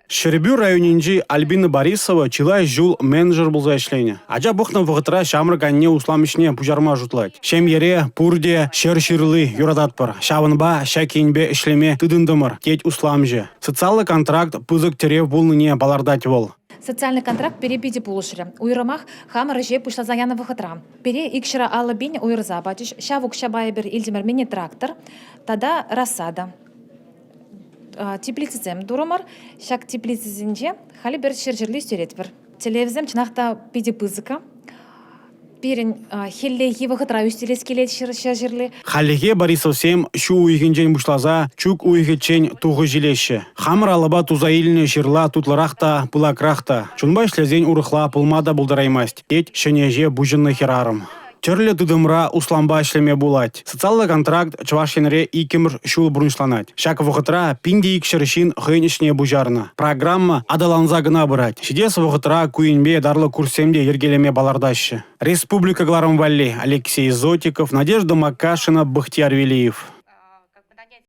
Ҫӗрпӳ районӗнчи Альбина Борисова чылай ҫул менеджер пулса ӗҫленӗ. Ача пӑхнӑ вӑхӑтра ҫамрӑк анне услам ӗҫне пуҫарма шутлать. Ҫемьере пурте ҫӗр ҫырли юрататпӑр, ҫавӑнпа ҫак енпе ӗҫлеме тытӑнтӑмӑр, тет усламҫӑ. Социаллӑ контракт пысӑк тӗрев пулнине палӑртать вӑл. Социальный контракт пире питӗ пулӑшрӗ. Уйрӑмах хамӑр ӗҫе пуҫласа янӑ вӑхӑтра. Пире 250 пин уйӑрса пачӗҫ. Ҫав укҫапа эпир илтӗмӗр мини-трактор тата рассада. Теплицӑсем турӑмӑр. Ҫак теплицӑсенче халӗ пӗр ҫӗр ҫырли ӳстеретпӗр. Тӗллевсем чӑнах та питӗ пысӑка. Пирӗн хӗллехи вӑхӑтра ӳстерес килет ҫӗр ҫырли. Хальлӗхе Борисовсем ҫу уйӑхӗнчен пуҫласа чӳк уйӑхӗччен тухӑҫ илеҫҫӗ. Хамӑр алӑпа туса илнӗ ҫырла тутлӑрах та, пылакрах та. Чунпа ӗҫлесен урӑхла пулма та пултараймасть, тет ҫӗнӗ ӗҫе пуҫӑннӑ хӗрарӑм. Тӗрлӗ тытӑмра услампа ӗҫлеме пулать. Социаллӑ контракт Чӑваш Енре иккӗмӗш ҫул пурнӑҫланать. Ҫак вӑхӑтра 1200 ҫын хӑйӗн ӗҫне пуҫарнӑ. Программа аталанса кӑна пырать. Ҫитес вӑхӑтра ку енпе ятарлӑ курссем те йӗркелеме палӑртаҫҫӗ. Республика кӑларӑм валли Алексей Зотиков, Надежда Макашина, Бахтияр Велиев.